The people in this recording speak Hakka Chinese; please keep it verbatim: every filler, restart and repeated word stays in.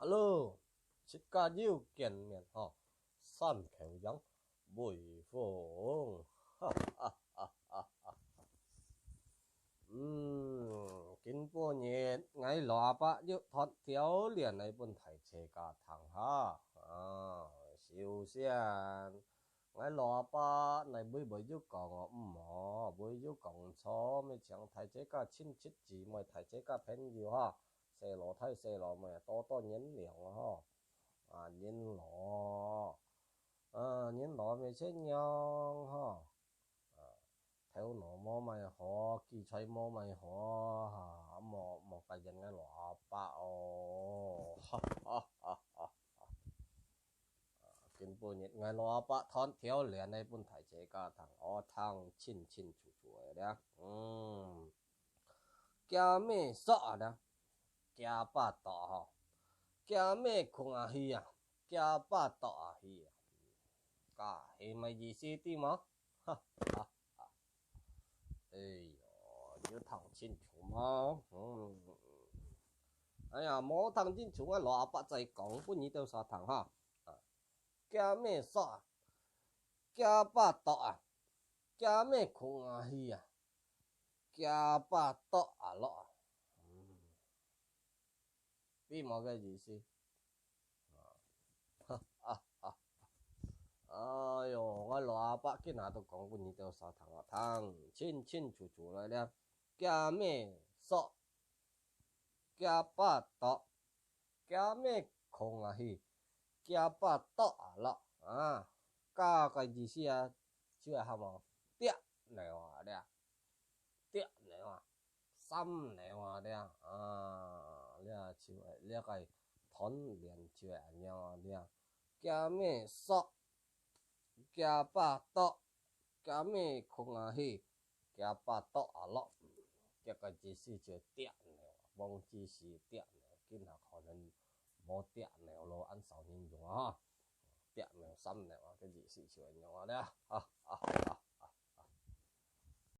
Hello，自家又見面哈，山口洋，微風，哈哈哈哈哈。嗯，今晡日𠊎老阿伯又斷條令來分大自家聽哈。啊，首先，𠊎老阿伯來會會有講哦，毋好，會有講錯，乜請大自家親戚姊妹、大自家朋友哈，細老弟、細老妹啊，多多原諒啊哈。啊，人老，啊，人老乜這樣哈。啊，頭腦無麼好，記才無麼好，哈，莫，莫介意𠊎老阿伯哦。哈哈哈哈哈。啊，今晡日𠊎老阿伯斷條令來分大自家聽，哦，聽清清楚楚个了。嗯，厥姆索啊了，厥爸剁吼，厥姆睏啊去啊，厥爸剁啊去啊。該係麼意思知無？哈哈哈。哎喲，有聽清楚無？嗯。哎呀，無聽清楚，𠊎老阿伯再講分你兜儕聽哈。啊，厥姆索啊，厥爸剁啊，厥姆睏啊去啊，厥爸剁啊落啊。嗯。 知無个意思？啊，哈哈哈。哎喲，𠊎老阿伯今下都講分你兜儕聽啊，聽清清楚楚來了。厥姆索，厥爸剁，厥姆睏啊去，厥爸剁啊落啊。該个意思啊，就係喊哦，剁鳥啊了，剁鳥啊。 三鳥啊了，啊，了就係，了个斷令就係恁樣啊了。厥姆索，厥爸剁，厥姆睏啊去，厥爸剁啊落。這个意思就剁鳥，往時時剁鳥，今下可能無剁鳥咯，恁少人用啊哈。剁鳥、三鳥啊，个意思就恁樣啊了，哈哈哈。